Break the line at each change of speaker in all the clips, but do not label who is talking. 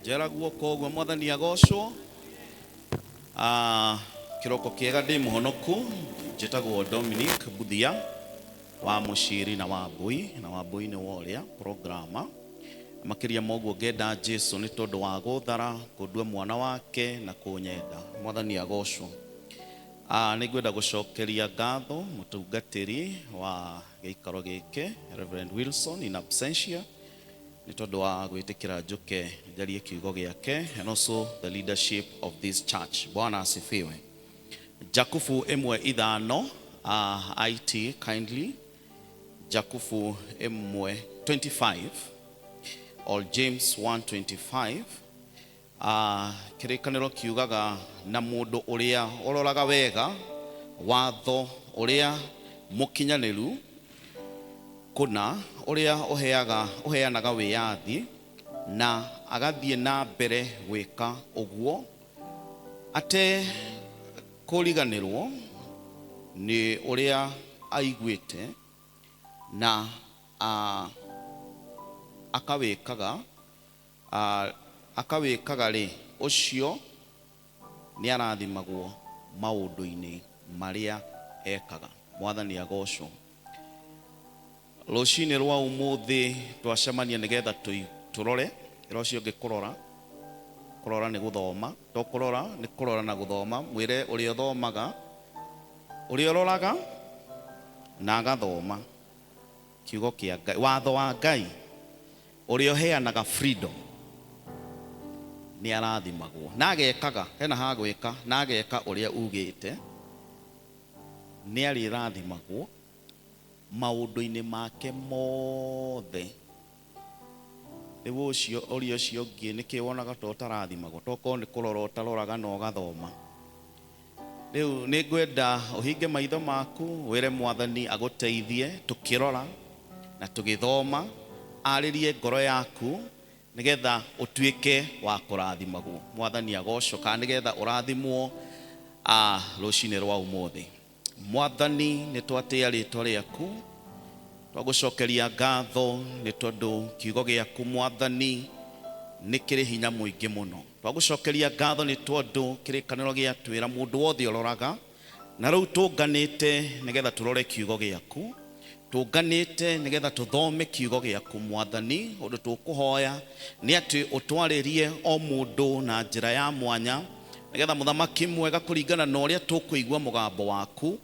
Njera guoko ũguo mwathani agocwo. Ah, kĩroko kĩega ndĩ mũhonoku njĩtagwo Dominic Buthia wa Mũciri na Wambui na Wambui nĩ worĩa programa makĩria ma ũguo ngenda Jesu nĩ tondũ wa gũthara kũndua mwana wake na kũnyenda mwathani agocwo. Ah, nĩ ngwenda gũcokeria ngatho mũtungatĩri wa gĩikaro gĩkĩ Reverend Wilson in absentia nĩ tondũ wa gwĩtĩkĩra njũke njarie kiugo gĩake and also the leadership of this church. Bwana asifiwe. Jakubu 1:5, IT kindly. Jakubu 1:25 or James 1:25. Kĩrĩkanĩro kiugaga na mũndũ ũrĩa ũroraga wega watho ũrĩa mũkinyanĩru kũna ũrĩa ũheaga ũheanaga wĩyathi na agathiĩ na mbere gwĩka ũguo ate kũriganĩrwo nĩ ũrĩa aiguĩte na akawĩkaga akawĩkaga rĩ ũcio nĩ arathimagwo maũndũ-inĩ marĩa ekaga. Mwathani agocwo. Rũcinĩ rwa ũmũthĩ twacemania nĩgetha tũrore ĩra ũcio ũngĩ kũrora kũrora nĩ gũthoma to kũrora nĩ kũrora na gũthoma mwĩre ũrĩa ũthomaga ũrĩa ũroraga na agathoma kiugo kĩa Ngai watho wa Ngai ũrĩa ũheanaga freedom nĩ arathimagwo na agekaga hena ha gwĩka na ageka ũrĩa ugĩte nĩ arĩrathimagwo maũndũ-inĩ make mothe. Rĩu ũcio ũrĩa ũcio ũngĩ nĩkĩ wonaga ta ũtarathimagwo tokorwo nĩ kũrora ũtaroraga na ũgathoma. Rĩu nĩ ngwenda ũhinge maitho maku wĩre mwathani agũteithie tũkĩrora na tũgĩthoma arĩrie ngoro yaku nĩgetha ũtuĩke wa kũrathimagwo. Mwathani agocwo kana nĩgetha ũrathimwo rũcinĩ rwa ũmũthĩ. Mwathani nĩ twatĩa rĩtwa rĩaku twagũcokeria ngatho nĩ tondũ kiugo gĩaku mwathani nĩ kĩrĩ hinya mũingĩ mũno. Twagũcokeria ngatho nĩ tondũ kĩrĩkanĩro gĩatwĩra mũndũ wothe ũroraga na rĩu tũnganĩte nĩgetha tũrore kiugo gĩaku tũnganĩte nĩgetha tũthome kiugo gĩaku mwathani ũndũ tũkũhoya nĩ atĩ ũtwarĩrie o mũndũ na njĩra ya mwanya nĩgetha mũthamaki mwega kũringana na ũrĩa tũkũigua mũgambo waku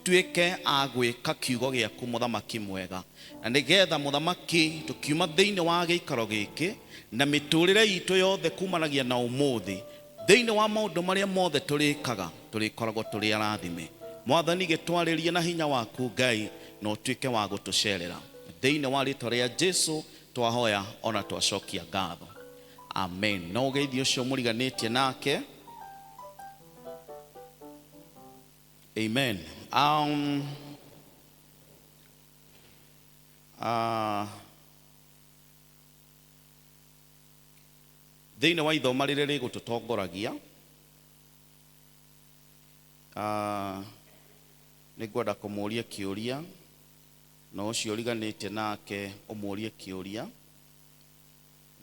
tuĩke a gwĩka kiugo gĩaku mũthamaki mwega na nĩgetha mũthamaki tũkiuma thĩinĩ wa gĩikaro gĩkĩ na mĩtũrĩre itũ yothe kumanagia na ũmũthĩ thĩinĩ wa maũndũ marĩa mothe tũrĩkaga tũrĩkoragwo tũrĩ arathime. Mwathani gĩtwarĩrie na hinya waku Ngai na ũtuĩke wa gũtũcerera thĩinĩ wa rĩtwa rĩa Jesu twahoya ona twacokia ngatho. Amen. No ũgeithio ũcio mũriganĩtie nake. Amen. Thĩinĩ wa ithoma rĩrĩa rĩgũtũtongoragia nĩ ngwenda kũmũria kĩũria na ũcio ũriganĩtie nake ũmũrie kĩũria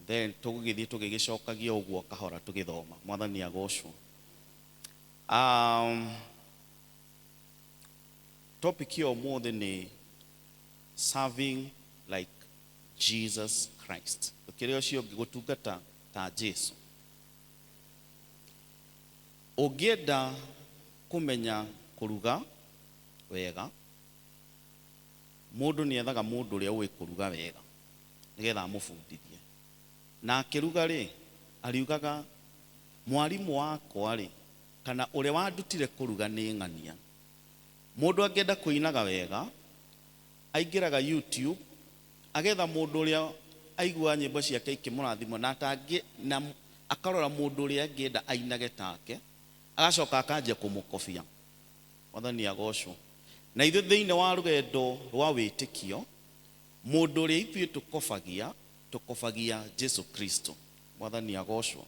then tũgĩthiĩ tũgĩgĩcokagia ũguo kahora tũgĩthoma. Mwathani agocwo. Topic ya ũmũthĩ nĩ serving like Jesus Christ. Ũkĩrĩa ũcio ũngĩ gũtungata ta Jesu. Ũngĩenda kũmenya kũruga wega mũndũ nĩ ethaga mũndũ ũrĩa ũĩ kũruga wega nĩgetha amũbundithie. Na akĩruga rĩ ariugaga mwarimũ wakwa rĩ kana ũrĩa wandutire kũruga nĩ ng'ania. Mũndũ angĩenda kũinaga wega aingĩraga YouTube agetha mũndũ ũrĩa aiguaga nyĩmbo ciake ikĩmũrathima na atangĩ na akarora mũndũ ũrĩa angĩenda ainage take agacoka akanjia kũmũkobia. Mwathani agocwo. Na ithuĩ thĩinĩ wa rũgendo rwa wĩtĩkio mũndũ ũrĩa ithuĩ tũkobagia tũkobagia Jesu Kristo. Mwathani agocwo.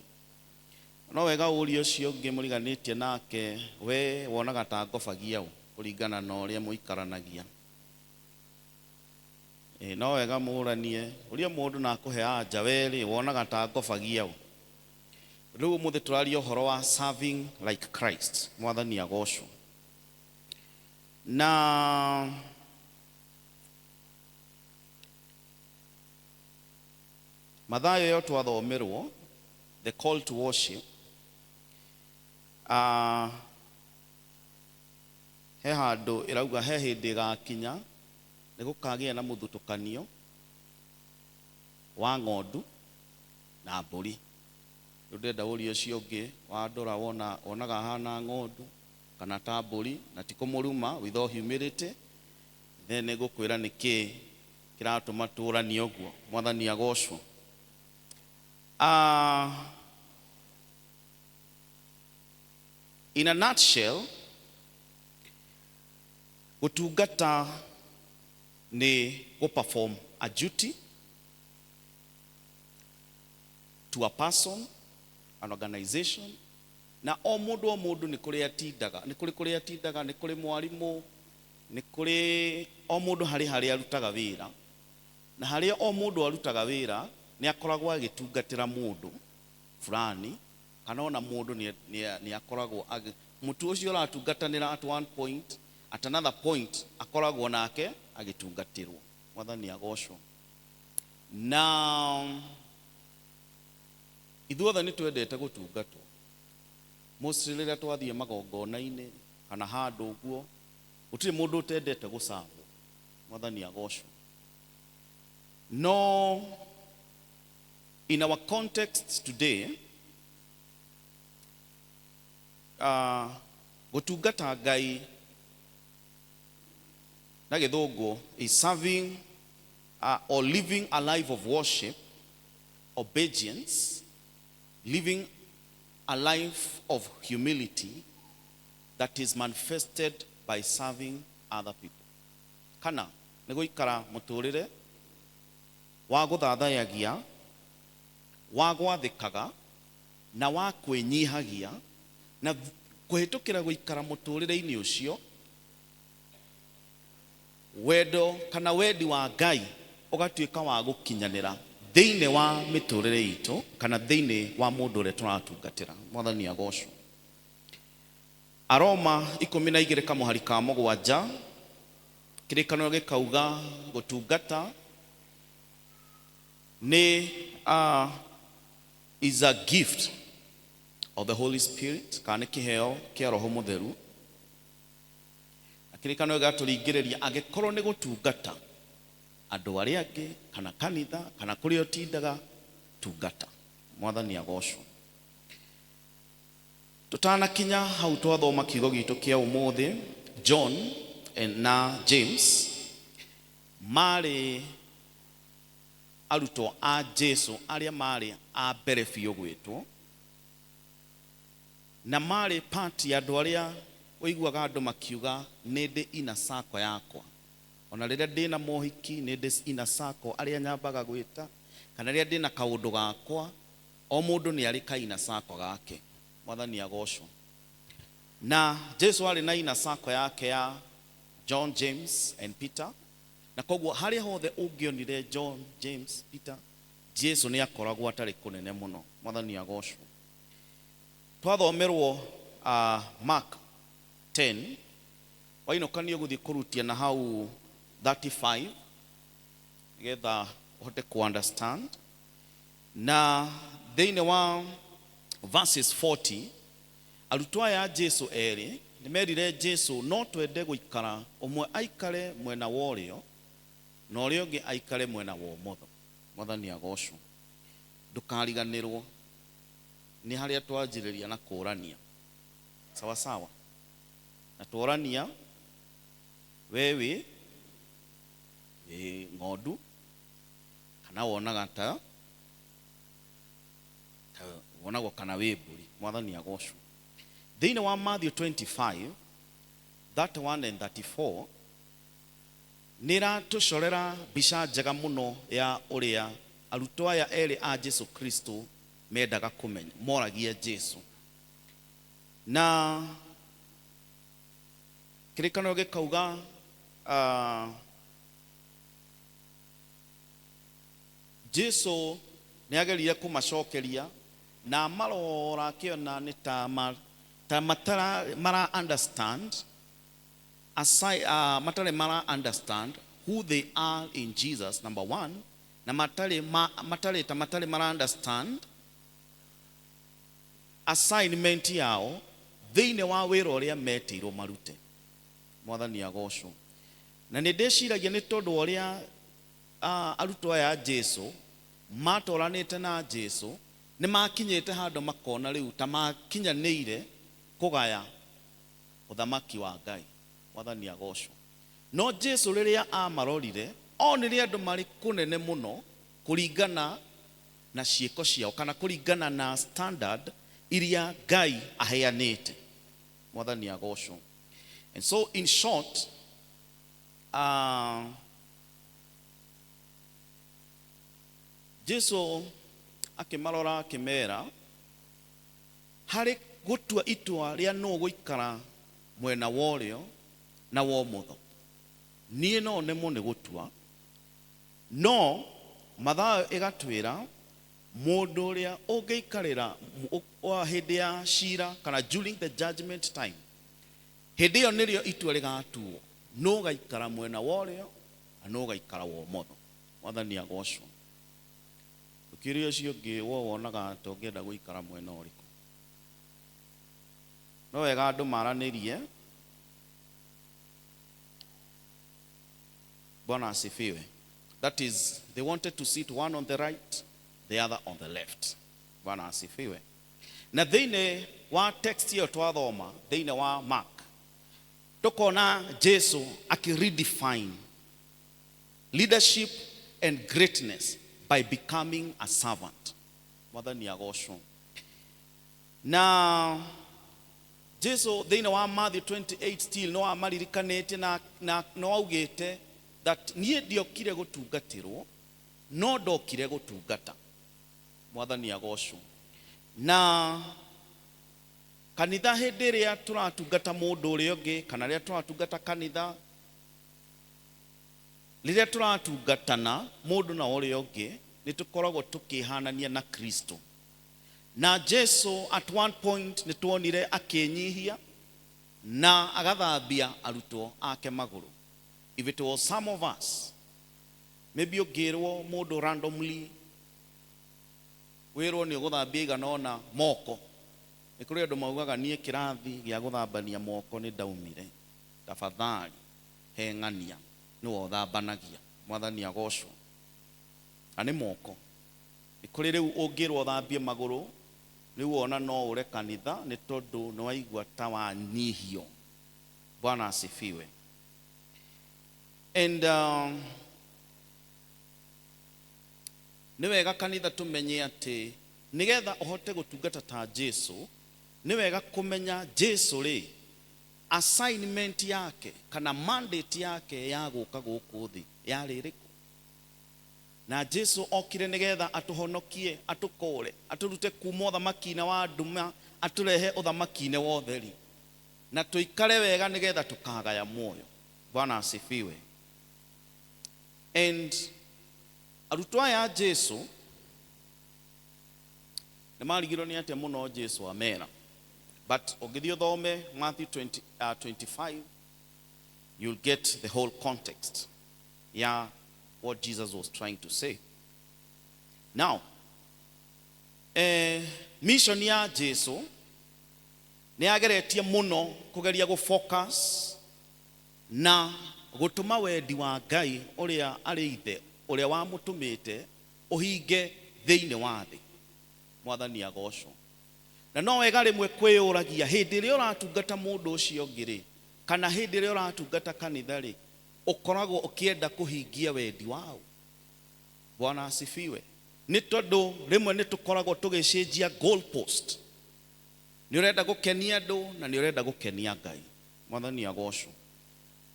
No wega ũrie ũcio ũngĩ mũriganĩtie nake we wonaga ta ngobagia ũ kũringana na ũrĩa mũikaranagia. No wega mũranie ũria mũndũ na akũhe anja we rĩ wonaga ta ngobagia ũ. Rĩu ũmũthĩ tũraria ũhoro wa serving like Christ. Mwathani agocwo. Na Mathayo ĩyo twathomerwo, the call to worship, he handũ ĩrauga he hĩndĩ ĩgakinya nĩ gũkagĩa na mũthutũkanio wa ng'ondu na mbũri. Rĩu ndĩrenda ũrie ũcio ũngĩ wandora wona wonaga hana ng'ondu kana ta mbũri, na ti kũmũruma, with all humility, then nĩngũkwĩra nĩkĩ kĩratũma tũranie ũguo. Mwathani agocwo. In a nutshell, gũtungata nĩ gũ-perform a duty to a person, an organization, na o mũndũ o mũndũ nĩ kũrĩa atindaga, nĩ kũrĩ kũrĩa atindaga, nĩ kũrĩ mwarimũ, nĩ kũrĩ o mũndũ harĩ harĩa arutaga wĩra, na harĩa o mũndũ arutaga wĩra nĩ akoragwo agĩtungatĩra mũndũ fulani, kana ona mũndũ nĩ akoragwo mũtu ũcio ũratungatanĩra at one point, at another point akoragwo nake agĩtungatĩrwo. Mwathani agocwo. Na ithuothe nĩ twendete gũtungatwo, mostly rĩrĩa twathiĩ magongona-inĩ kana handũ ũguo, gũtirĩ mũndũ ũtendete gũcabwo. Mwathani agocwo. No in our context today, gũtungata Ngai na gĩthũngũ is serving or living a life of worship, obedience, living a life of humility that is manifested by serving other people. Kana nĩ gũikara mũtũrĩre wa gũthathayagia, wa gwathĩkaga na wa kwĩnyihagia, na kũhĩtũkĩra gũikara mũtũrĩre-inĩ ũcio, wendo kana wendi wa Ngai ũgatuĩka wa gũkinyanĩra thĩinĩ wa mĩtũrĩre itũ kana thĩinĩ wa mũndũ ũrĩa tũratungatĩra. Mwathani agocwo. Aroma 12 kamũhari ka 7, kĩrĩkanĩro gĩkauga gũtungata nĩ is a gift of the Holy Spirit, kana nĩ kĩheo kĩa Roho Mũtheru. Na kĩrĩkanĩro gĩgatũringĩrĩria angĩkorwo nĩ gũtungata andũ arĩa angĩ kana kanitha kana kũrĩa ũtindaga, tungata. Mwathani agocwo. Tũtanakinya hau twathoma kiugo gitũ kĩa ũmũthĩ, John na James marĩ arutwo a Jesu arĩa marĩ a mbere biũ gwĩtwo, na marĩ part ya andũ arĩa ũiguaga andũ makiuga nĩ ndĩ ina sako yakwa, ona rĩrĩa ndĩna mohiki nĩ ndĩ ina sako arĩa nyambaga gwĩta, kana rĩrĩa ndĩna kaũndũ gakwa, o mũndũ nĩ arĩ kaina sako gake. Mwathani agocwo. Na Jesu arĩ na ina sako yake ya John, James and Peter, na koguo harĩa hothe ũngĩonire John, James, Peter, Jesu nĩ akoragwo atarĩ kũnene mũno. Mwathani agocwo. Twathomerwo Mark 10, wainũka nĩ ũgũthiĩ kũrutia na hau 35 nĩgetha ũhote ku understand. Na thĩinĩ wa verses 40, arutwo aya a Jesu erĩ nĩ merire Jesu no twende gũikara ũmwe aikare mwena wa ũrĩo na ũrĩa ũngĩ aikare mwena wa ũmotho. Mwathani agocwo. Ndũkariganĩrwo nĩ harĩa twanjĩrĩria na kũrania, sawa sawa, na tworania we wĩ ng'ondu kana wonaga ta wonagwo kana wĩ mbũri. Mwathani agocwo. Thĩinĩ wa Matthew 25 31 and 34 nĩ ĩratũcorera mbica njega mũno ya ũrĩa arutwo aya erĩ a Jesu Kristo mendaga kũmenya, moragia Jesu. Na kĩrĩkanĩro gĩkauga Jesu nĩ agerire kũmacokeria, Na amarora akĩona nĩ ta matara mara understand aside, matarĩ mara understand who they are in Jesus, number one, na matarĩ matarĩ ta matarĩ mara understand assignment yao thĩinĩ wa wĩra ũrĩa metĩirwo marute. Mwathani agocwo. Na nĩ ndĩciragia nĩ tondũ wa ũrĩa arutwo aya a Jesu matoranĩte na Jesu, nĩ makinyĩte handũ makona rĩu ta makinyanĩire kũgaya ũthamaki wa Ngai. Mwathani agocwo. No Jesu rĩrĩa amarorire, onire andũ marĩ kũnene mũno kũringana na ciĩko ciao kana kũringana na standard iria Ngai aheanĩte. Mwathani agocwo. And so in short, Jesu akĩmarora akĩmera harĩ gũtua itua rĩa nũ gũikara mwena wa ũrĩo na wa ũmotho, niĩ no nemwo nĩ gũtua. No Mathayo ĩgatwĩra mũndũ ũrĩa ũngĩikarĩra wa hĩndĩ ya cira kana during the judgment time, hĩndĩ ĩyo nĩrĩo itua rĩgatuo, nũ ũgaikara mwena wa ũrĩo na nũ ũgaikara wa ũmotho. Mwathani agocwo. Ũkĩũria ũcio ũngĩ, wo wonaga ta ũngĩenda gũikara mwena ũrĩkũ? No wega andũ maranĩrie. Bwana asifiwe. That is, they wanted to sit one on the right, the other on the left. Bwana asifiwe. Na thĩinĩ wa text ĩyo twathoma, thĩinĩ wa Mark, tukona Jesu aki-redefine leadership and greatness by becoming a servant. Mwathani agocwo. Na Jesu thĩinĩ wa Matthew 28 still no amaririkanĩtie na no augĩte that niĩ ndiokire gũtungatĩrwo, no ndokire gũtungata. Mwathani agocwo. Na kanitha hĩndĩ ĩrĩa tũratungata mũndũ ũrĩa ũngĩ, kana rĩrĩa tũratungata kanitha, rĩrĩa tũratungatana mũndũ na ũrĩa ũngĩ, nĩ tũkoragwo tũkĩhanania na Kristo. Na Jesu at one point nĩ tuonire akĩnyihia na agathambia arutwo ake magũrũ. If it was some of us, maybe ũngĩrwo mũndũ randomly wĩrwo nĩ ũgũthambia igana ũna moko, nĩ kũrĩ andũ maugaga niĩ kĩrathi gĩa gũthambania moko nĩ ndaumire, tafadhali he ng'ania nĩwe ũthambanagia. Mwathani agocwo. Na nĩ moko. Nĩ kũrĩ rĩu ũngĩrwo ũthambie magũrũ, rĩu ona no ũre kanitha nĩ tondũ nĩ waigua ta wanyihio. Bwana asifiwe. And nĩ wega kanitha tũmenye atĩ nĩgetha ũhote gũtungata ta Jesu, nĩ wega kũmenya Jesu rĩ assignment yake kana mandate yake ya gũka gũkũ thĩ yarĩ ĩrĩkũ. Na Jesu okire nĩgetha atũhonokie, atũkũre, atũrute kuma ũthamaki-inĩ wa nduma, atũrehe ũthamaki-inĩ wa ũtheri, na tũikare wega nĩgetha tũkagaya muoyo. Bwana asifiwe. And arutwo aya a Jesu nĩ marigirwo nĩ atĩa mũno Jesu amera. But ũngĩthiĩ ũthome Matthew 25, you'll get the whole context ya what Jesus was trying to say. Now, mission ya Jesu nĩ yageretie mũno kũgeria gũ-focus na gũtũma wendi wa Ngai ũrĩa arĩ ithe ũrĩa wamũtũmĩte ũhinge thĩinĩ wa thĩ. Mwathani agocwo. Na no wega rĩmwe kwĩyũragia hĩndĩ ĩrĩa ũratungata mũndũ ũcio ũngĩ rĩ, kana hĩndĩ ĩrĩa ũratungata kanitha rĩ, ũkoragwo ũkĩenda kũhingia wendi wao. Bwana asifiwe. Nĩ tondũ rĩmwe nĩ tũkoragwo tũgĩcenjia goal post. Nĩ ũrenda gũkenia andũ na nĩ ũrenda gũkenia Ngai. Mwathani agocwo.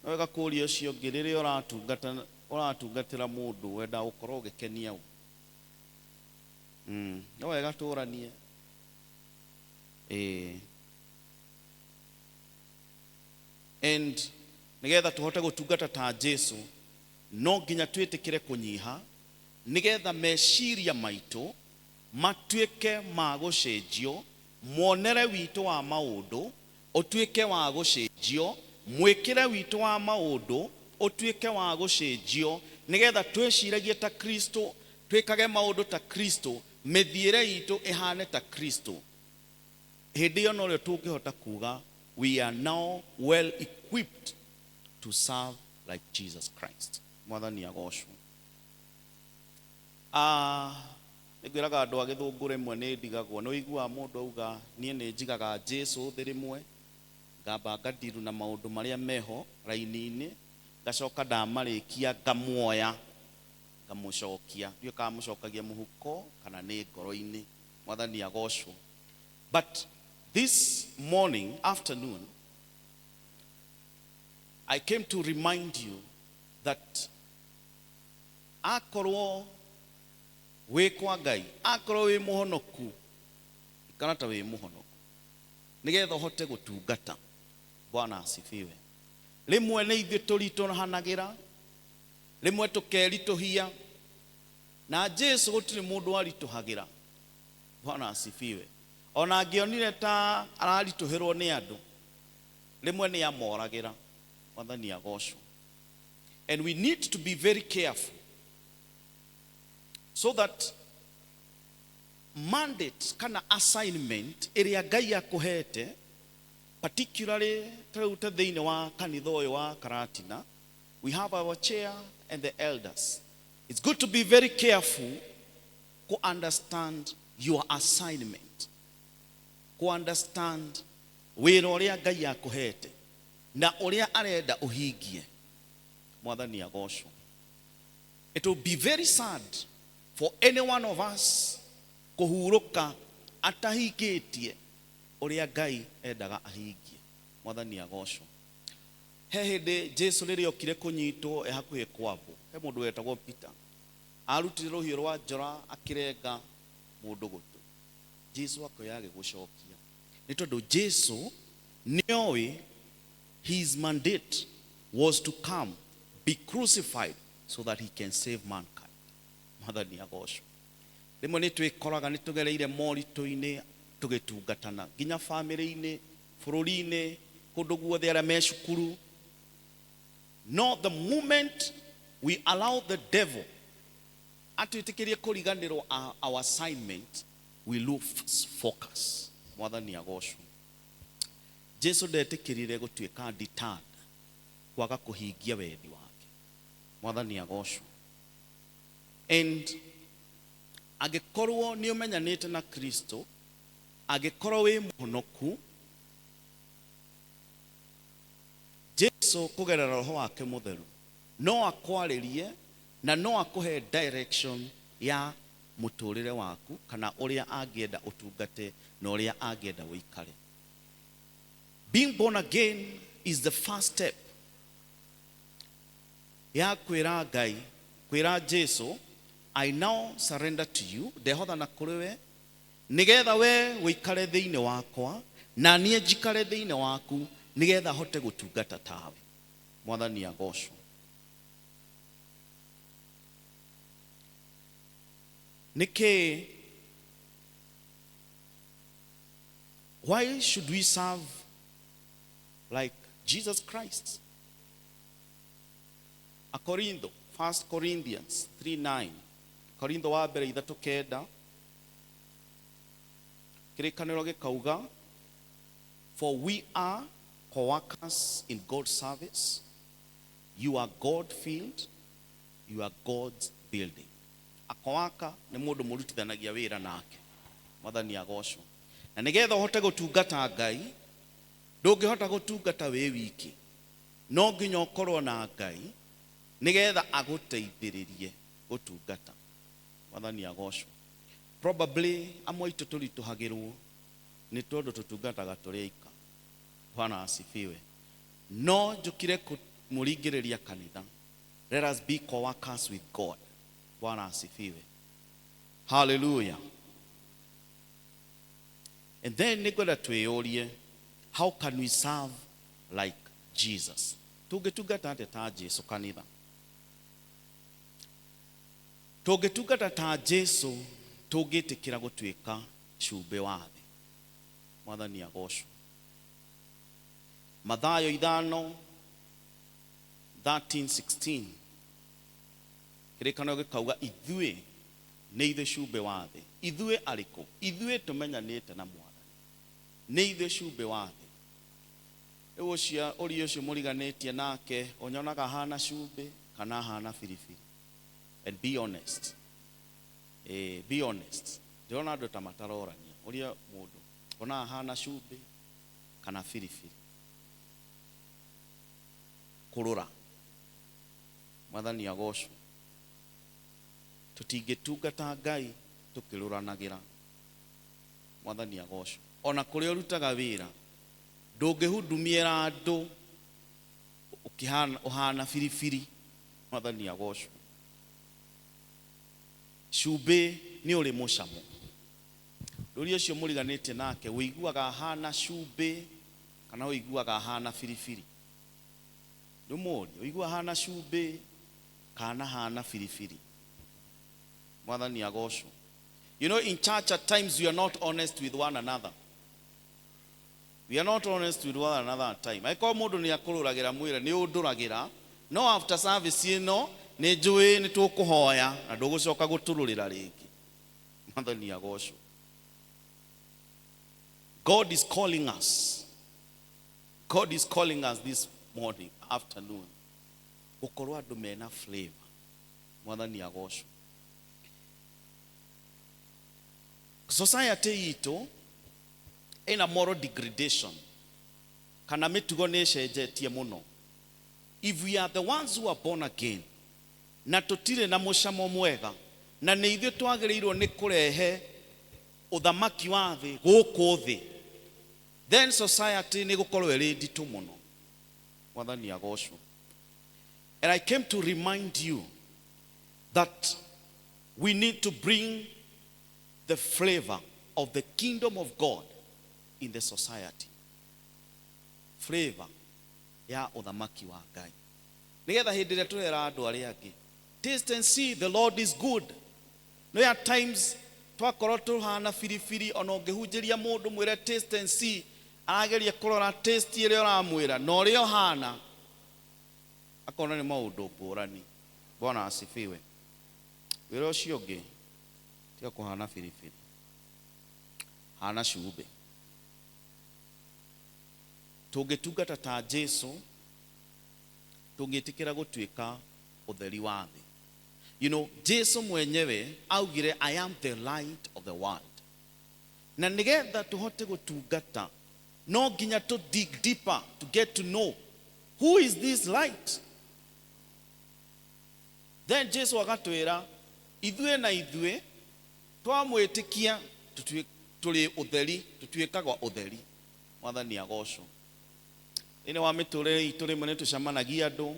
No wega kũũria ũcio ũngĩ rĩrĩa ũratungatĩra mũndũ wenda gũkorwo ũgĩkenia ũ. No wega tũranie. And nĩgetha tũhote gũtungata ta Jesu, no nginya twĩtĩkĩre kũnyiha, nĩgetha meciria maitũ Matuĩke ma gũcenjio, muonere witũ wa maũndũ ũtuĩke wa gũcenjio, mwĩkĩre witũ wa maũndũ ũtuĩke wa gũcenjio, nĩgetha twĩciragie ta Kristo, twĩkage maũndũ ta Kristo, mĩthiĩre itũ ĩhane ta Kristo. Hĩndĩ ĩyo norĩo tũngĩhota kuga we are now well equipped to serve like Jesus Christ. Mwathani agocwo. Ah, nĩngwĩraga andũ a Gĩthũngũ, rĩmwe nĩ ndigagwo nĩ ũiguaga mũndũ auga, "Niĩ nĩ njigaga Jesu thĩ rĩmwe, ngamba ngadiru na maũndũ marĩa meho raini-inĩ, ngacoka ndamarĩkia ngamuoya ngamũcokia." Ndiũĩ kana mũcokagia mũhuko kana nĩ ngoro-inĩ. Mwathani agocwo. But this morning, afternoon, I came to remind you that akorwo wĩ kwa Ngai, akorwo wĩ mũhonoku, ikara ta wĩ mũhonoku nĩgetha ũhote gũtungata. Bwana asifiwe. Rĩmwe nĩ ithuĩ tũritũhanagĩra, rĩmwe tũkeritũhia, na Jesu gũtirĩ mũndũ aritũhagĩra. Bwana asifiwe. Ona angĩonire ta araritũhĩrwo nĩ andũ, rĩmwe nĩ amoragĩra. Mwathani agocwo. And we need to be very careful so that mandate kana assignment ĩrĩa Ngai akũhete, particularly ta rĩu ta thĩinĩ wa kanitha ũyũ wa Karatina, we have our chair and the elders. It's good to be very careful to understand your assignment, ku understand wĩra ũrĩa Ngai akũhete na ũrĩa arenda ũhingie. Mwathani agocwo. It will be very sad for any one of us kũhurũka atahingĩtie ũrĩa Ngai endaga ahingie. Mwathani agocwo. He hĩndĩ Jesu rĩrĩa okire kũnyitwo e hakuhĩ kwambwo, he mũndũ wetagwo Peter arutire rũhiũ rwa njora akĩrenga mũndũ gũtũ. Jesu akoya agĩgũcokia, nĩ tondũ Jesu nĩoĩ his mandate was to come, be crucified, so that he can save mankind. Mwathani agocwo. Rĩmwe nĩ twĩkoraga nĩ tũgereire moritũ-inĩ tũgĩtungatana, nginya bamĩrĩ-inĩ, bũrũri-inĩ, kũndũ guothe, arĩa me cukuru. No the moment we allow the devil atwĩtĩkĩrie kũriganĩrwo our assignment, we lose focus. Mwathani agocwo. Jesu ndetĩkĩrire gũtuĩka deterred kwaga kũhingia wendi wake. Mwathani agocwo. And angĩkorwo nĩ ũmenyanĩte na Kristo, angĩkorwo wĩ mũhonoku, Jesu kũgerera Roho wake Mũtheru no akwarĩrie na no akũhe direction ya mũtũrĩre waku, kana ũrĩa angĩenda ũtungate na ũrĩa angĩenda ũikare. Being born again is the first step ya kwĩra Ngai, kwĩra Jesu, "I now surrender to you, ndehothana kũrĩ we nĩgetha we ũikare thĩinĩ wakwa na niĩ njikare thĩinĩ waku, nĩgetha hote gũtungata tawe." Mwathani agocwo. Nĩkĩ, why should we serve like Jesus Christ? Akorintho, 1 Corinthians 3:9, Korintho wa mbere 3:9, kĩrĩkanĩro gĩkauga, "For we are co-workers in God's service. You are God field, you are God's building." A co-worker nĩ mũndũ mũrutithanagia wĩra nake. Mwathani agocwo. Na nĩgetha ũhote gũtungata Ngai, ndũngĩhota gũtungata wĩ wiki, no nginya ũkorwo na Ngai nĩgetha agũteithĩrĩrie gũtungata. Mwathani agocwo. Probably amwe aitũ tũritũhagĩrwo nĩ tondũ tũtungataga tũrĩ aika. Bwana asifiwe. No njũkire kũmũringĩrĩria kanitha, let us be co-workers with God. Bwana asifiwe. Hallelujah. And then nĩngwenda twĩyũrie, how can we serve like Jesus? Tũngĩtungata atĩa ta Jesu? Kanitha, tũngĩtungata ta Jesu Tũngĩtĩkĩra gũtuĩka cumbĩ wa thĩ. Mwathani agocwo. Mathayo 5 13:16, kĩrĩkanĩro gĩkauga ithuĩ nĩ ithuĩ cumbĩ wa thĩ. Ithuĩ arĩkũ? Ithuĩ tũmenyanĩte na Mwathani nĩ ithuĩ cumbĩ wa thĩ. Rĩu ũcio ũria ũcio mũriganĩtie nake, ũnyonaga hana cumbĩ kana hana biribiri? And be honest. Be honest. Ndĩrona andũ ta matarorania. Ũria mũndũ onaga hana cumbĩ kana biribiri. Kũrũra. Mwathani agocwo. Tũtingĩtungata Ngai tũkĩrũranagĩra. Mwathani agocwo. Ona kũrĩa ũrutaga wĩra, ndũngĩhudumiĩra andũ ũhana biribiri. Mwathani agocwo. Cumbĩ nĩ ũrĩ mũcamo. Rũria ũcio mũriganĩtie nake, ũiguaga hana cumbĩ kana ũiguaga hana biribiri? Ndũmũrie, ũiguaga hana cumbĩ kana hana biribiri? Mwathani agocwo. You know, in church at times we are not honest with one another. We are not honest with one another at time. Angĩkorwo mũndũ nĩ akũrũragĩra, mwĩre nĩ ũndũragĩra, no after service ĩno nĩ njũĩ nĩ tũkũhoya na ndũgũcoka gũtũrũrĩra rĩngĩ. Mwathani agocwo. God is calling us. God is calling us this morning, afternoon. Gũkorwo andũ mena flavor. Mwathani agocwo. Society itũ ĩna moral degradation, kana mĩtugo nĩ ĩcenjetie mũno. If we are the ones who are born again na tũtirĩ na mũcamo mwega, na nĩ ithuĩ twagĩrĩirwo nĩ kũrehe ũthamaki wa thĩ gũkũ thĩ, then society nĩ gũkorwo ĩrĩ nditũ mũno. Mwathani agocwo. And I came to remind you that we need to bring the flavor of the kingdom of God in the society. Flavor ya ũthamaki wa Ngai, nĩgetha hĩndĩ ĩrĩa tũrera andũ arĩa angĩ, "Taste and see the Lord is good." No at times twakorwo tũhana biribiri, ona ũngĩhunjĩria mũndũ mwĩre "Taste and see," arageria kũrora taste ĩrĩa ũramwĩra na ũrĩa ũhana, akona nĩ maũndũ ngũrani. Bwana asifiwe. Wĩra ũcio ũngĩ, tiga kũhana biribiri, hana cumbĩ. Tũngĩtungata ta Jesu, tũngĩtĩkĩra gũtuĩka ũtheri wa thĩ. You know, Jesu mwenyewe augire, "I am the light of the world." Na nĩgetha tũhote gũtungata, no nginya to dig deeper to get to know who is this light. Then Jesu agatwĩra ithuĩ na ithuĩ twamwĩtĩkia tũrĩ ũtheri, tũtuĩkaga ũtheri. Mwathani agocwo. Thĩinĩ wa mĩtũrĩre itũ rĩmwe nĩ tũcemanagia andũ,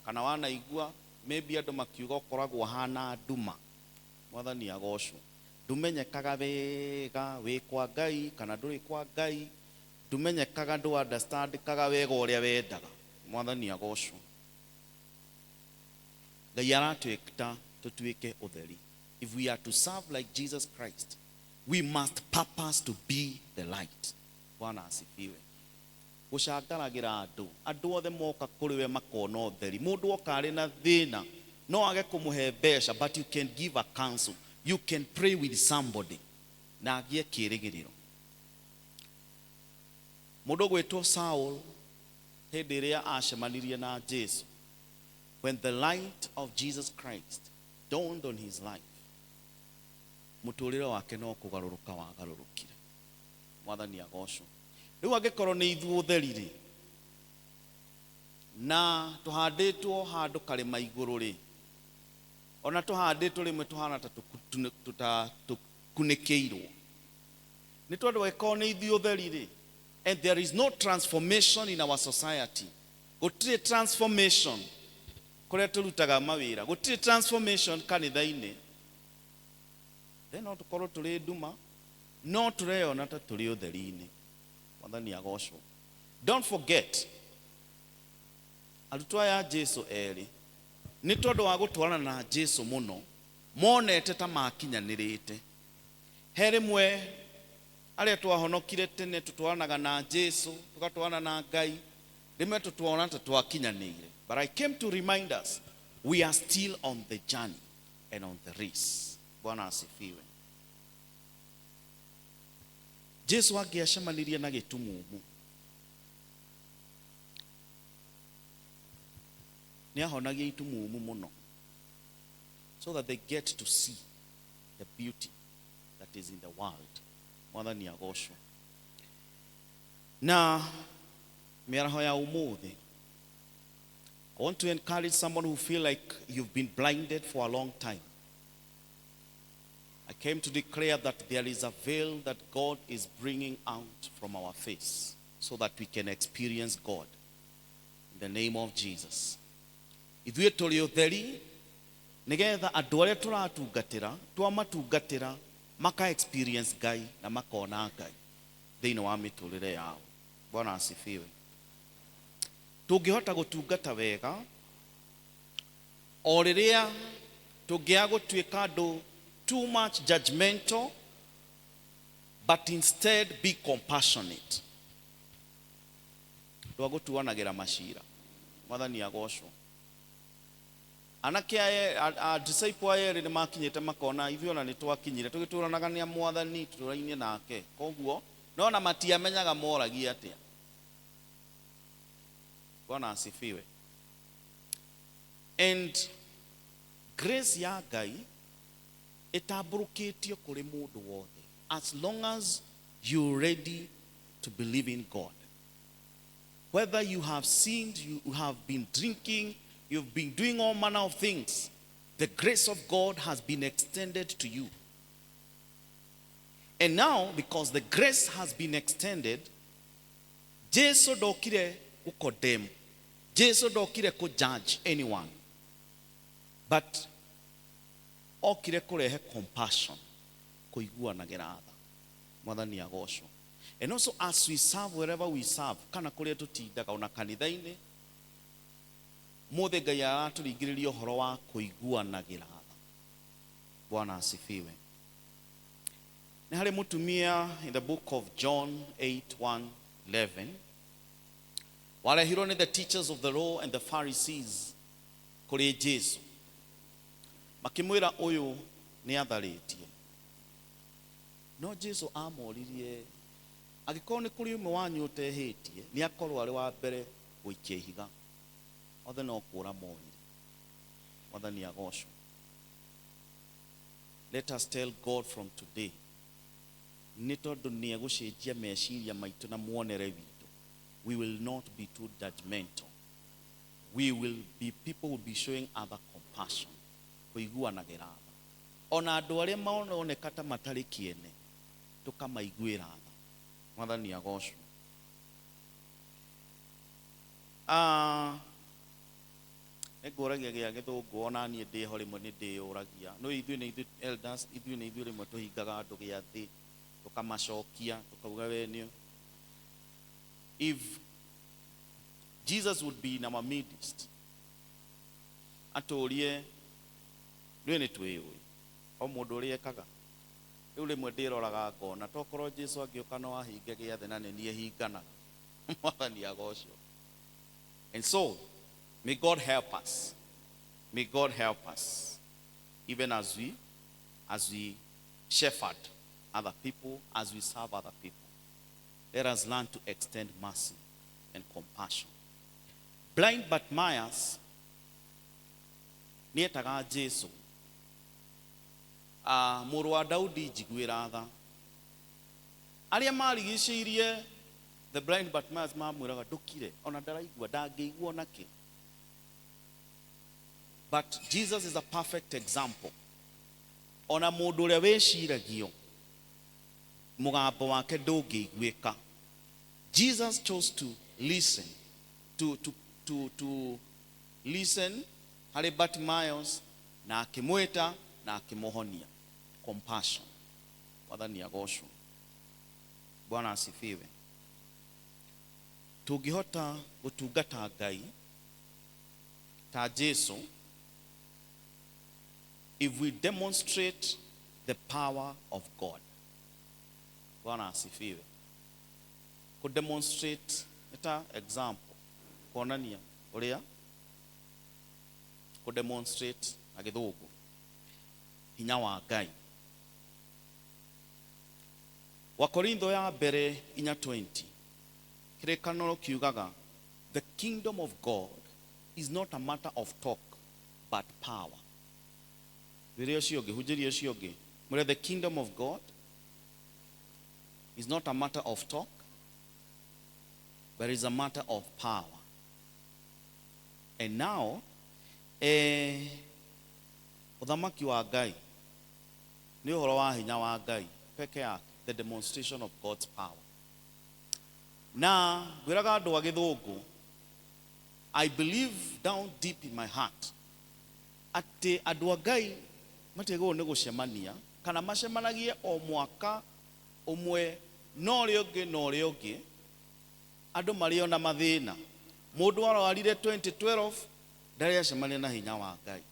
kana wanaigua maybe andũ makiuga ũkoragwo hana nduma. Mwathani agocwo. Ndũmenyekaga wega wĩ kwa Ngai kana ndũrĩ kwa Ngai, ndũmenyekaga, ndũ understandĩkaga wega ũrĩa wendaga. Mwathani agocwo. Ngai aratwĩta tũtuĩke ũtheri. If we are to serve like Jesus Christ, we must purpose to be the light. Bwana asifiwe. Gũcangaragĩra andũ, andũ othe moka kũrĩ we makona ũtheri. Mũndũ oka arĩ na thĩna, no age kũmũhe mbeca, but you can give a counsel, you can pray with somebody na agĩe kĩĩrĩgĩrĩro. Mũndũ ũgwĩtwo Saul, hĩndĩ ĩrĩa acemanirie na Jesu, when the light of Jesus Christ dawned on his life, mũtũrĩre wake no kũgarũrũka wagarũrũkire. Mwathani agocwo. Rĩu angĩkorwo nĩ ithuĩ ũtheri rĩ, na tũhandĩtwo handũ karĩma igũrũ rĩ, ona tũhandĩtwo rĩmwe tũhana ta tũkunĩkĩirwo, nĩ tondũ angĩkorwo nĩ ithuĩ ũtheri rĩ, and there is no transformation in our society, gũtirĩ transformation kũrĩa tũrutaga mawĩra, gũtirĩ transformation kanitha-inĩ, then no tũkorwo tũrĩ nduma, no tũreyona ta tũrĩ ũtheri-inĩ. Mwathani agocwo. Don't forget, arutwo aya a Jesu erĩ, nĩ tondũ wa gũtwarana na Jesu mũno, monete ta makinyanĩrĩte. He rĩmwe arĩa twahonokire tene tũtwaranaga na Jesu, tũgatwarana na Ngai, rĩmwe tũtwona ta twakinyanĩire. But I came to remind us we are still on the journey and on the race. Bwana asifiwe. Jesu angĩacemanirie na gĩtumumu, nĩ ahonagia itumumu mũno so that they get to see the beauty that is in the world. Mwathani agocwo. Na mĩaraho ya ũmũthĩ, I want to encourage someone who feel like you've been blinded for a long time. I came to declare that there is a veil that God is bringing out from our face so that we can experience God. In the name of Jesus. Ithuĩ tũrĩ ũtheri nĩgetha andũ arĩa tũratungatĩra twamatungatĩra maka experience Ngai na makona Ngai thĩinĩ wa mĩtũrĩre yao. Bwana asifiwe. Tũngĩhota gũtungata wega o rĩrĩa tũngĩaga gũtuĩka andũ too much judgmental, but instead be compassionate. Ndwa gũtuanagĩra macira. Mwathani agocwo. Anake aya a disciple aya erĩ nĩ makinyĩte makona ithuĩ ona nĩ twakinyire tũgĩtũranaga nĩ Mwathani tũtũrainie nake, koguo no na matiamenyaga moragia atĩa. Bwana asifiwe. And grace ya Ngai ĩtambũrũkĩtio kũrĩ mũndũ wothe as long as you're ready to believe in God. Whether you have sinned, you have been drinking, you've been doing all manner of things, the grace of God has been extended to you. And now, because the grace has been extended, Jesu ndokire gũ-condemn. Jesu ndokire kũ-judge anyone. But okire kũrehe compassion, kũiguanagĩra tha. Mwathani agocwo. And also as we serve wherever we serve, kana kũrĩa tũtindaga ona kanitha-inĩ, mũthĩ Ngai aratũringĩrĩria ũhoro wa kũiguanagĩra tha. Bwana asifiwe. Nĩ harĩ mũtumia in the book of John 8:1-11 warehirwo nĩ the teachers of the law and the Pharisees kũrĩ Jesu, makĩmwĩra ũyũ nĩ atharĩtie. No Jesu amoririe, angĩkorwo nĩ kũrĩ ũmwe wanyu ũtehĩtie, nĩ akorwo arĩ wa mbere gũikia ihiga. Othe no kũra morire. Mwathani agocwo. Let us tell God from today, nĩ tondũ nĩ egũcenjia meciria maitũ na muonere witũ, we will not be too judgmental. We will be people will be showing other compassion, kũiguanagĩra tha. Ona andũ arĩa maroneka ta matarĩ kĩene, tũkamaiguĩra tha. Mwathani agocwo. Ah, nĩngũragia gĩa gĩthũngũ ona niĩ ndĩho rĩmwe nĩ ndĩyũragia. No ithuĩ nĩ ithuĩ elders, ithuĩ nĩ ithuĩ rĩmwe tũhingaga andũ gĩathĩ, tũkamacokia, tũkauga we nĩ. If Jesus would be in our midst, atũrie rĩu nĩ twĩyũĩ o mũndũ ũrĩa ekaga. Rĩu rĩmwe ndĩroraga ngona tokorwo Jesu angĩũka no ahinge gĩathĩ na nĩ niĩ hinganaga. Mwathani agocwo. And so may God help us. May God help us even as we shepherd other people, as we serve other people. Let us learn to extend mercy and compassion. Blind Bartimaeus nĩetaga Jesu, ah, mũrũ wa Daudi, njiguĩra tha. Arĩa marigicĩirie the blind Bartimaeus mamwĩraga ndũkire, ona ndaraigua, ndangĩigua onakĩ. But Jesus is a perfect example. Ona mũndũ ũrĩa wĩciragio mũgambo wake ndũngĩiguĩka, Jesus chose to listen to listen harĩ Bartimaeus na akĩmwĩta na akĩmũhonia. Compassion. Mwathani agocwo. Bwana asifiwe. Tũngĩhota gũtungata Ngai ta Jesu if we demonstrate the power of God. Bwana asifiwe. Ku demonstrate nĩ ta example kuonania ũrĩa ku demonstrate na gĩthũngũ hinya wa Ngai. Wakorintho ya mbere 4:20 kĩrĩkanĩro kiugaga the kingdom of God is not a matter of talk but power. Rĩrĩa ũcio ũngĩ hunjĩria ũcio ũngĩ mwĩre the kingdom of God is not a matter of talk but is a matter of power. And now ũthamaki wa Ngai nĩ ũhoro wa hinya wa Ngai peke yake, the demonstration of God's power. Na ngwĩraga andũ a gĩthũngũ, I believe down deep in my heart atĩ andũ a Ngai matiagĩrĩirwo nĩ gũcemania kana macemanagie o mwaka ũmwe na ũrĩa ũngĩ na ũrĩa ũngĩ, andũ marĩ ona mathĩna. Mũndũ arwarire 2012 ndarĩ acemania na hinya wa Ngai.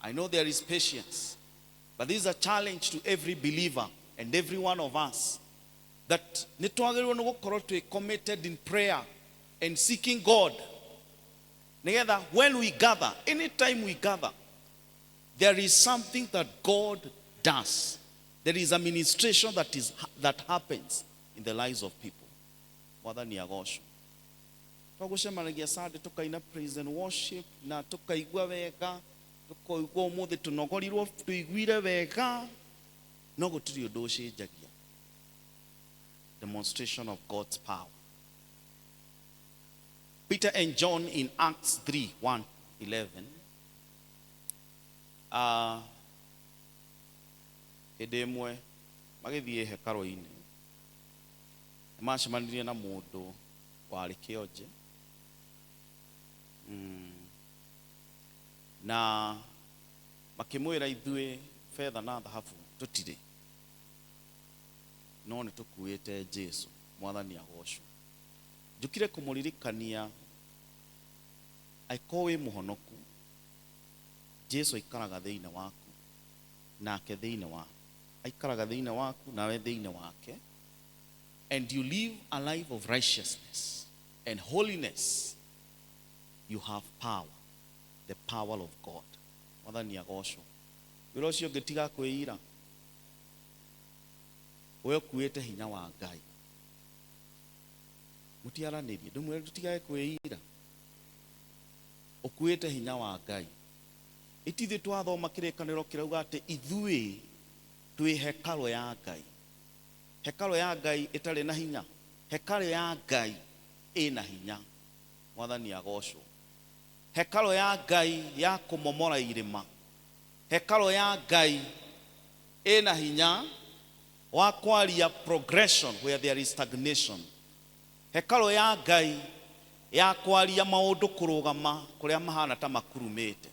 I know there is patience, but this is a challenge to every believer and every one of us that nĩ twagĩrĩirwo nĩ gũkorwo twĩ committed in prayer and seeking God, nĩgetha when we gather, anytime we gather, there is something that God does. There is a ministration that happens in the lives of people. Mwathani agocwo. Twagũcemanagia Sunday tukaina praise and worship na tukaigua wega, tukaigua ũmũthĩ tũnogorirwo tũiguire wega, no gũtirĩ ũndũ ũcenjagia. Demonstration of God's power. Peter and John in Acts 3, 1, 11. Hĩndĩ ĩmwe magĩthiĩ hekarũ-inĩ nĩmacemanirie na mũndũ warĩ kĩonje na makĩmwĩra ithuĩ betha na thahabu tũtirĩ, no nĩ tũkuĩte Jesu. Mwathani agocwo. Njũkire kũmũririkania angĩkorwo wĩ mũhonoku, Jesu aikaraga thĩinĩ waku nake thĩinĩ waku, aikaraga thĩinĩ waku nawe thĩinĩ wake, and you live a life of righteousness and holiness, you have power, the power of God. Mwathani agocwo. Wĩra ũcio ũngĩ tiga kwĩira, we ũkuĩte hinya wa Ngai. Mũtiaranĩrie, ndũmwĩre tũtigage kwĩira. Ũkuĩte hinya wa Ngai. Itithuĩ twathoma kĩrĩkanĩro kĩrauga atĩ ithuĩ twĩ hekarũ ya Ngai. Hekarũ ya Ngai ĩtarĩ na hinya, hekarũ ya Ngai ĩna hinya. Mwathani agocwo. Hekarũ ya Ngai ya kũmomora irĩma, hekarũ ya Ngai ĩna hinya wa kwaria progression where there is stagnation. Hekarũ ya Ngai ya kwaria maũndũ kũrũgama kũrĩa mahana ta makurumĩte.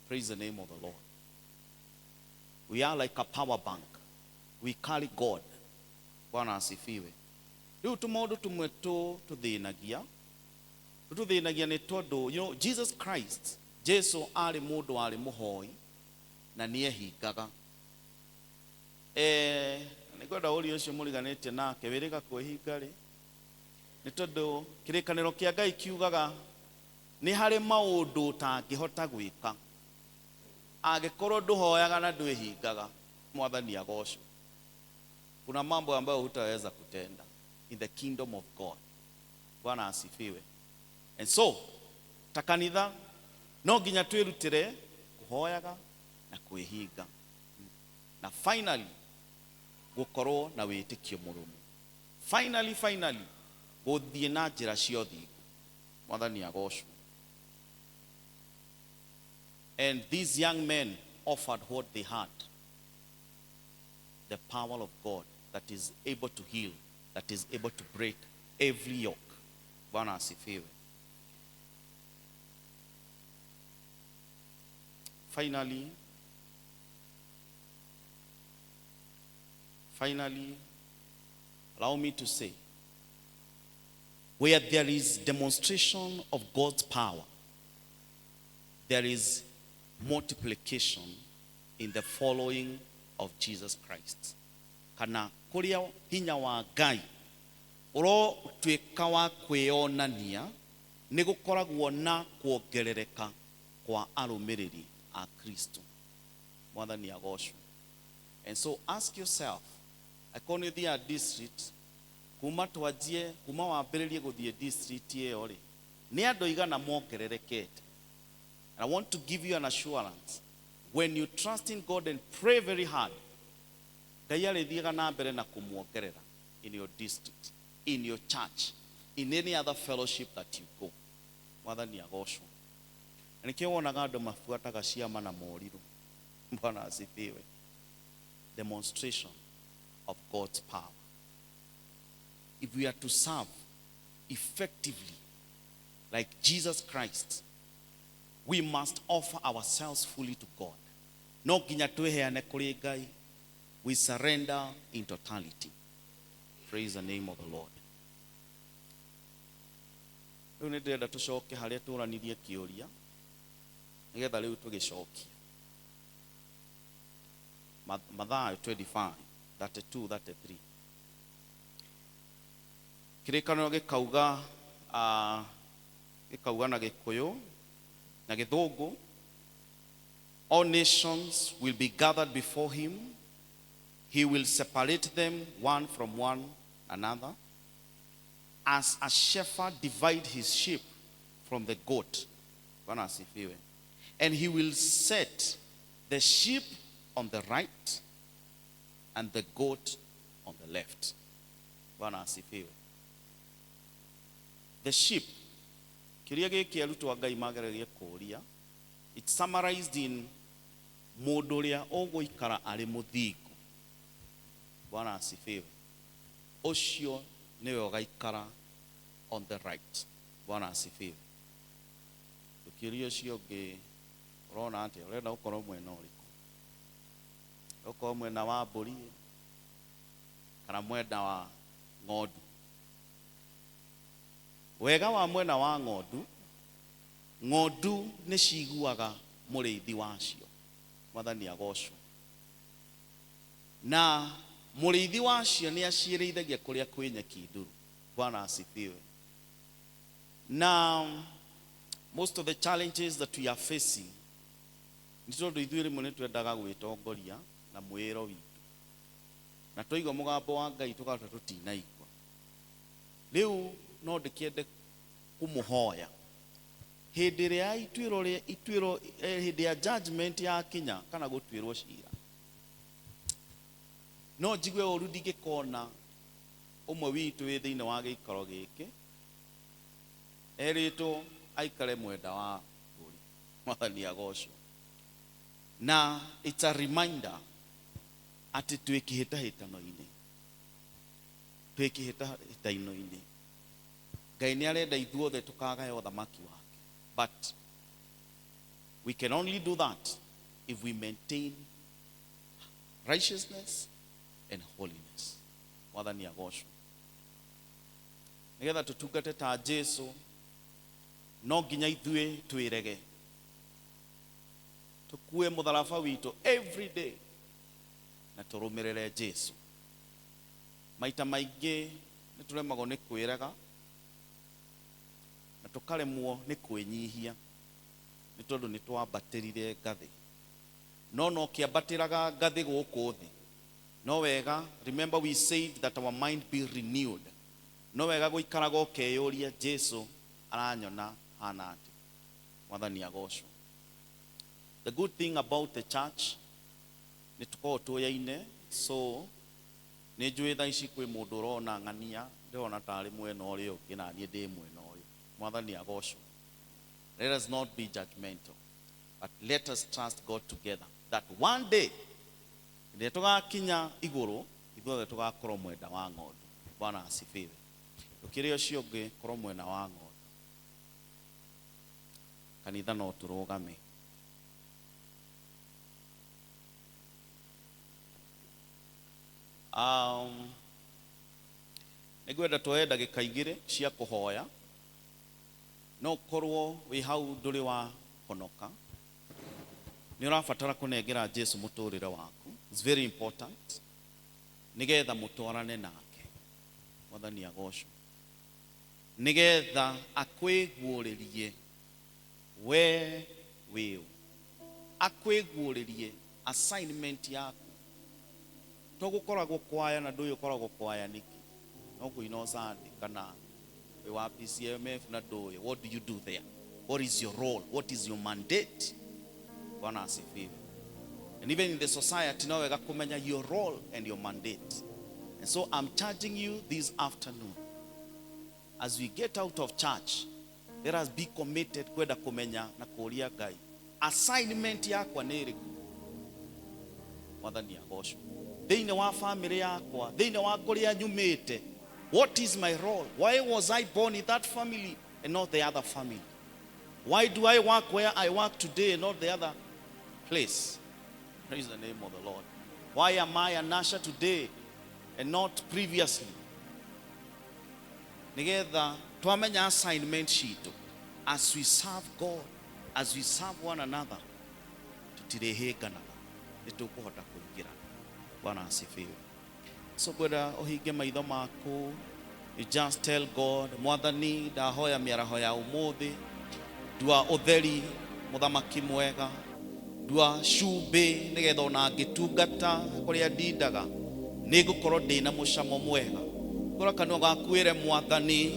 Praise the name of the Lord. We are like a power bank. We carry God. Bwana asifiwe. Rĩu tũmaũndũ tũmwe tũthĩnagia, tũthĩnagia nĩ tondũ Jesus Christ, Jesu arĩ mũndũ warĩ mũhoi na nĩehingaga. Nĩngwenda ũria ũcio mũriganĩtie nake wĩrĩga kwĩhinga rĩ, nĩ tondũ kĩrĩkanĩro kĩa Ngai kiugaga nĩ harĩ maũndũ ũtangĩhota gwĩka angĩkorwo ndũhoyaga na ndwĩhingaga. Mwathani agocwo. Kuna mambo ambayo hutaweza kutenda in the kingdom of God. Bwana asifiwe. And so ta kanitha no nginya twĩrutĩre kũhoyaga na kwĩhinga, na finally gũkorwo na wĩtĩkio mũrũmu. Finally gũthiĩ na njĩra cia ũthingu. Mwathani agocwo. And these young men offered what they had, the power of God that is able to heal, that is able to break every yoke. Bwana asifiwe. Finally, allow me to say, where there is demonstration of God's power, there is multiplication in the following of Jesus Christ. Kana kũrĩa hinya wa Ngai ũrotuĩka wa kwĩyonania nĩ gũkoragwo na kuongerereka kwa arũmĩrĩri a Kristo. Mwathani agocwo. And so ask yourself, akorwo nĩ ũthiaga district, kuma twanjie, kuma wambĩrĩrie gũthiĩ district ĩyo rĩ, nĩ andũ aigana mongererekete? And I want to give you an assurance, when you trust in God and pray very hard, Ngai arĩthiaga na mbere na kũmuongerera in your district, in your church, in any other fellowship that you go. Mwathani agocwo. Na nĩkĩo wonaga andũ mabuataga ciama na morirũ. Bwana asifiwe. Demonstration of God's power. If we are to serve effectively like Jesus Christ, we must offer ourselves fully to God. No nginya twĩheane kũrĩ Ngai. We surrender in totality. Praise the name of the Lord. Rĩu nĩ ndĩrenda tũcoke harĩa tũranirie kĩũria nĩgetha rĩu tũgĩcokie. Mathayo 25 32 33, kĩrĩkanĩro gĩkauga, gĩkauga na Gĩkũyũ na Gĩthũngũ, "All nations will be gathered before him. He will separate them one from one another, as a shepherd divide his sheep from the goat." Bwana asifiwe. "And he will set the sheep on the right and the goat on the left." Bwana asifiwe. The sheep, kĩrĩa gĩkĩ arutwo a Ngai mageragia kũũria, it's summarized in mũndũ ũrĩa ũgũikara arĩ mũthingu. Bwana asifiwe. Ũcio nĩwe ũgaikara on the right. Bwana asifiwe. Ũkĩũria ũcio ũngĩ, ũrona atĩa? Ũrenda gũkorwo mwena ũrĩkũ? Ũkorwo mwena wa mbũri kana mwena wa ng'ondu? Wega wa mwena wa ng'ondu, ng'ondu nĩ ciguaga mũrĩithi wacio. Mwathani agocwo. Na mũrĩithi wacio nĩ aciĩrĩithagia kũrĩa kwĩ nyeki nduru. Bwana asifiwe. Na most of the challenges that we are facing nĩ tondũ ithuĩ rĩmwe nĩ twendaga gwĩtongoria na mwĩro witũ, na twaigua mũgambo wa Ngai tũkahota tũtinaigua. Rĩu no ndĩkĩende kũmũhoya, hĩndĩ ĩrĩa ya ituĩro rĩa ituĩro, hĩndĩ ya judgment yakinya kana gũtuĩrwo cira, no njigue ũru ndingĩkona ũmwe witũ wĩ thĩinĩ wa gĩikaro gĩkĩ erĩtwo aikare mwenda wa mbũri. Mwathani agocwo. Na it's a reminder atĩ twĩ kĩhĩtahĩtano-inĩ, twĩ kĩhĩtahĩtano-inĩ. Ngai nĩ arenda ithuothe tũkagaya ũthamaki wake, but we can only do that if we maintain righteousness and holiness. Mwathani agocwo. Nĩgetha tũtungate ta Jesu, no nginya ithuĩ twĩrege, tũkue mũtharaba witũ every day na tũrũmĩrĩre Jesu. Maita maingĩ nĩ tũremagwo nĩ kwĩrega na tũkaremwo nĩ kwĩnyihia nĩ tondũ nĩ twambatĩrire ngathĩ. No kĩambatĩraga ngathĩ gũkũ thĩ, no wega, remember we said that our mind be renewed, no wega gũikaraga ũkeyũria, Jesu aranyona hana atĩ? Mwathani agocwo. The good thing about the church, nĩ tũkoragwo tũyaine, so nĩ njũĩ thaa ici kwĩ mũndũ ũrona ng'ania ndĩrona tarĩ mwena ũrĩa ũngĩ na niĩ ndĩ mwena ũyũ. Mwathani agocwo. Let us not be judgmental, but let us trust God together that one day, rĩrĩa tũgakinya igũrũ, ithuothe tũgakorwo mwenda wa ng'ondu. Bwana asifiwe. Ũkĩrĩ ũcio ũngĩ korwo mwena wa ng'ondu. Kanitha no tũrũgame. Nĩngwenda tuoye ndagĩka 2 cia kũhoya. No ũkorwo wĩ hau ndũrĩ wa honoka, nĩ ũrabatara kũnengera Jesu mũtũrĩre waku. It's very important. Nĩgetha mũtwarane nake. Mwathani agocwo. Nĩgetha akwĩguũrĩrie we wĩũ. Akwĩguũrĩrie assignment yaku. To gũkoragwo kwaya na ndũĩ ũkoragwo kwaya nĩkĩ. No kũina Sunday kana wĩ wa PCMF na ndũĩ. What do you do there? What is your role? What is your mandate? Bwana asifiwe. And even in the society, no wega kũmenya your role and your mandate. And so I'm charging you this afternoon. As we get out of church, let us be committed kwenda kũmenya na kũũria Ngai. Assignment yakwa nĩ ĩrĩkũ? Mwathani agocwo. Thĩinĩ wa family yakwa, thĩinĩ wa kũrĩa nyumĩte, what is my role? Why was I born in that family and not the other family? Why do I work where I work today and not the other place? Praise the name of the Lord. Why am I an usher today and not previously? Nigetha twamenya assignment citũ, as we serve God, as we serve one another, tutirĩhĩnganaga, nĩtũkũhota kũingĩra. Bwana asifiwe. So ngwenda ũhinge maitho maku, you just tell God, Mwathani, ndahoya mĩaraho ya ũmũthĩ, ndua ũtheri mũthamaki mwega, ndua cumbĩ nĩgetha ona ngĩtungata kũrĩa ndindaga nĩngũkorwo ndĩna mũcamo mwega. Kũra kanua gaku wĩre Mwathani,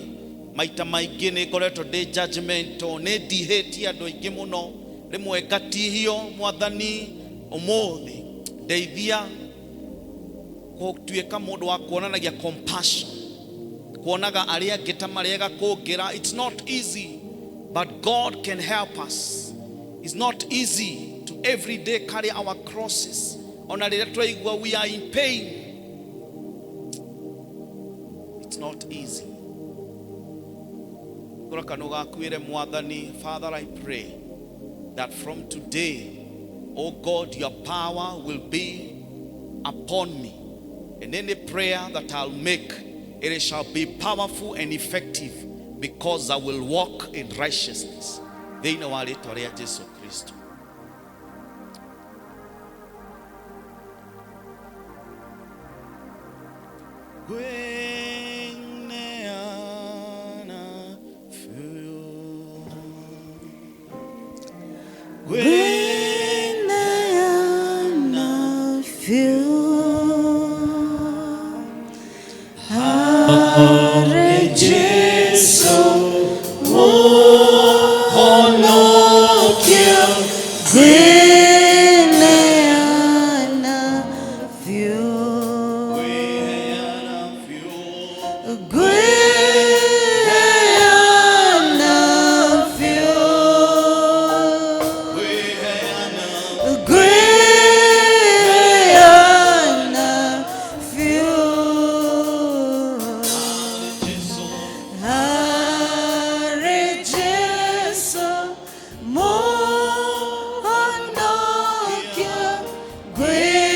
maita maingĩ nĩ ngoretwo ndĩ judgmental, nĩ ndihĩtie andũ aingĩ mũno, rĩmwe ngatihio. Mwathani, ũmũthĩ ndeithia gũtuĩka mũndũ wa kuonanagia compassion, kuonaga arĩa angĩ ta marĩ ega kũngĩra. It's not easy, but God can help us. It's not easy to every day carry our crosses. Ona rĩrĩa twaigua we are in pain, it's not easy. Kũra kanua gaku wĩre Mwathani, Father, I pray that from today, oh God, your power will be upon me, and any prayer that I'll make, it shall be powerful and effective, because I will walk in righteousness. Thĩinĩ wa rĩtwa rĩa Jesu Kristo. Gwĩneana biũ.
Gwĩneana biũ. Harĩ Jesu Mũhonokia, ngwĩneana biũ.
Gwĩneana biũ.
Gwĩneana biũ.
Gwĩneana.
Gwĩneana biũ.
Jesu.
Harĩ Jesu Mũhonokia, ngwĩneana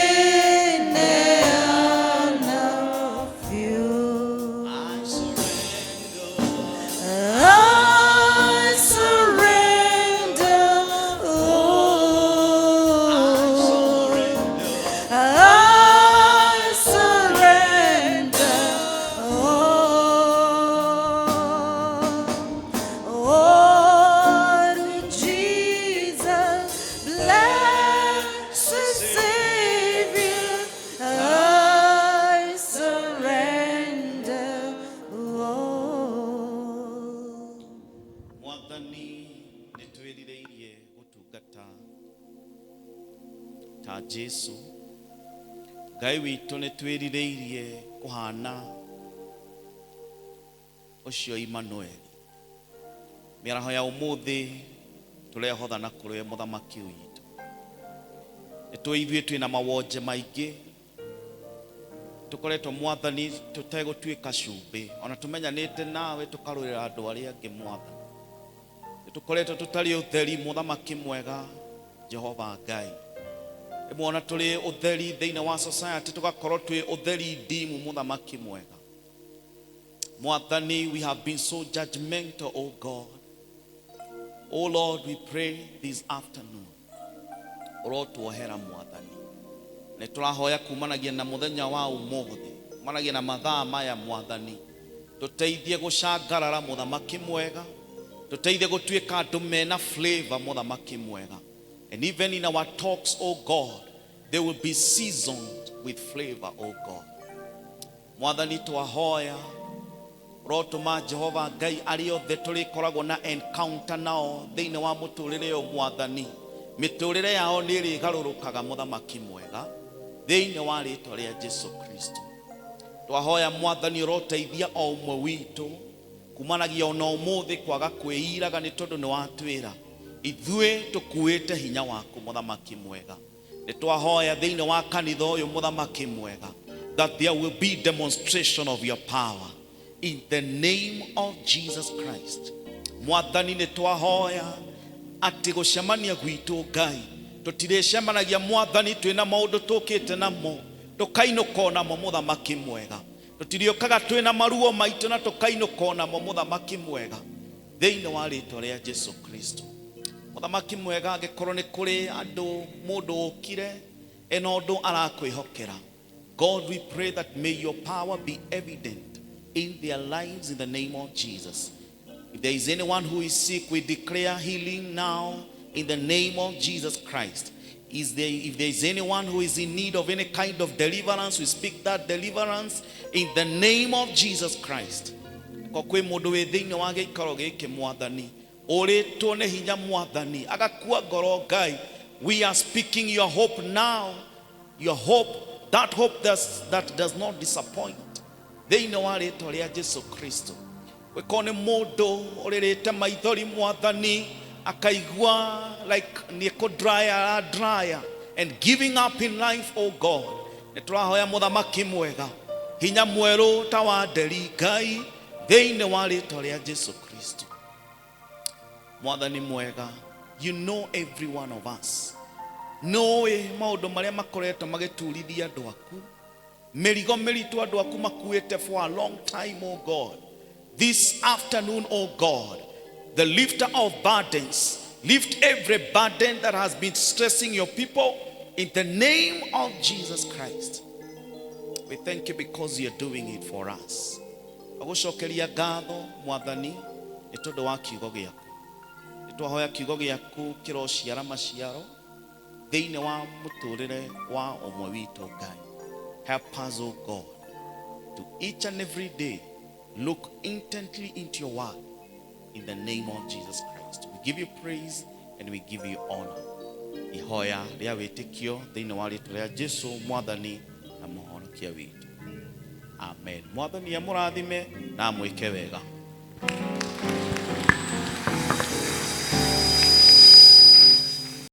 biũ.
I surrender.
I surrender all. I surrender all. Oh, to Jesus, blessed Savior, I surrender all.
Mwathani, nĩ twĩrirĩirie gũtungata ta Jesu. Ngai witũ, nĩ twĩrirĩirie kũhana ũcio Immanueli. Mĩaraho ya ũmũthĩ tũrehotha na kũrĩ we mũthamaki witũ. Nĩ tũĩ ithuĩ twĩna mawonje maingĩ, tũkoretwo Mwathani tũtegũtuĩka cumbĩ, ona tũmenyanĩte nawe tũkarũĩra andũ arĩa angĩ. Mwathani, nĩ tũkoretwo tũtarĩ ũtheri, mũthamaki mwega Jehova Ngai. Rĩmwe ona tũrĩ ũtheri thĩinĩ wa society, tũgakorwo twĩ ũtheri ndimu, mũthamaki mwega. Mwathani, we have been so judgmental, oh God. Oh Lord, we pray this afternoon, ũrotuohera Mwathani. Nĩ tũrahoya kumanagia na mũthenya wa ũmũthĩ, kumanagia na mathaa maya Mwathani, tũteithie gũcangarara mũthamaki mwega, tũteithie gũtuĩka andũ mena flavor mũthamaki mwega. And even in our talks, oh God, they will be seasoned with flavor, oh God. Mwathani, twahoya ũrotũma Jehova Ngai arĩa othe tũrĩkoragwo na encounter nao thĩinĩ wa mũtũrĩre ũyũ Mwathani, mĩtũrĩre yao nĩ ĩrĩgarũrũkaga mũthamaki mwega, thĩinĩ wa rĩtwa rĩa Jesu Kristo. Twahoya Mwathani ũroteithia o ũmwe witũ kumanagia ona ũmũthĩ kwaga kwĩiraga, nĩ tondũ nĩ watwĩra ithuĩ tũkuĩte hinya waku mũthamaki mwega. Nĩ twahoya thĩinĩ wa kanitha ũyũ mũthamaki mwega, that there will be demonstration of your power in the name of Jesus Christ. Mwathani, nĩ twahoya atĩ gũcemania gwitũ Ngai, tũtirĩcemanagia Mwathani twĩna maũndũ tũkĩte namo tũkainũka onamo mũthamaki mwega. Tũtirĩũkaga twĩna maruo maitũ na tũkainũka onamo mũthamaki mwega, thĩinĩ wa rĩtwa rĩa Jesu Kristo. Mũthamaki mwega, angĩkorwo nĩ kũrĩ andũ mũndũ ũkire ena ũndũ arakwĩhokera, God, we pray that may your power be evident in their lives in the name of Jesus. If there is anyone who is sick, we declare healing now in the name of Jesus Christ. If there is anyone who is in need of any kind of deliverance, we speak that deliverance in the name of Jesus Christ. Ko kwĩ mũndũ wĩ thĩinĩ wa gĩikaro gĩkĩ Mwathani ũrĩtwo nĩ hinya Mwathani agakua ngoro Ngai, we are speaking your hope now, your hope, that hope that does not disappoint, thĩinĩ wa rĩtwa rĩa Jesu Kristo. Gwĩkorwo nĩ mũndũ ũrĩrĩte maithori Mwathani akaigua like nĩ kũdraya dryer and giving up in life, oh God, nĩ tũrahoya mũthamaki mwega hinya mwerũ ta wa nderi Ngai, thĩinĩ wa rĩtwa rĩa Jesu Kristo. Mwathani mwega, you know every one of us. Nũĩ maũndũ marĩa makoretwo magĩturithia andũ aku, mĩrigo mĩritũ andũ aku makuĩte for a long time, oh God. This afternoon, oh God, the lifter of burdens, lift every burden that has been stressing your people in the name of Jesus Christ. We thank you because you're doing it for us. Agũcokeria ngatho Mwathani nĩ tondũ wa kiugo gĩaku. Nĩ twahoya kiugo gĩaku kĩrociara maciaro thĩinĩ wa mũtũrĩre wa ũmwe witũ Ngai. Help us, O God, to each and every day look intently into your word in the name of Jesus Christ. We give you praise and we give you honor. Ihoya rĩa wĩtĩkio thĩinĩ wa rĩtwa rĩa Jesu Mwathani na mũhonokia witũ. Amen. Mwathani amũrathime na amwĩke wega.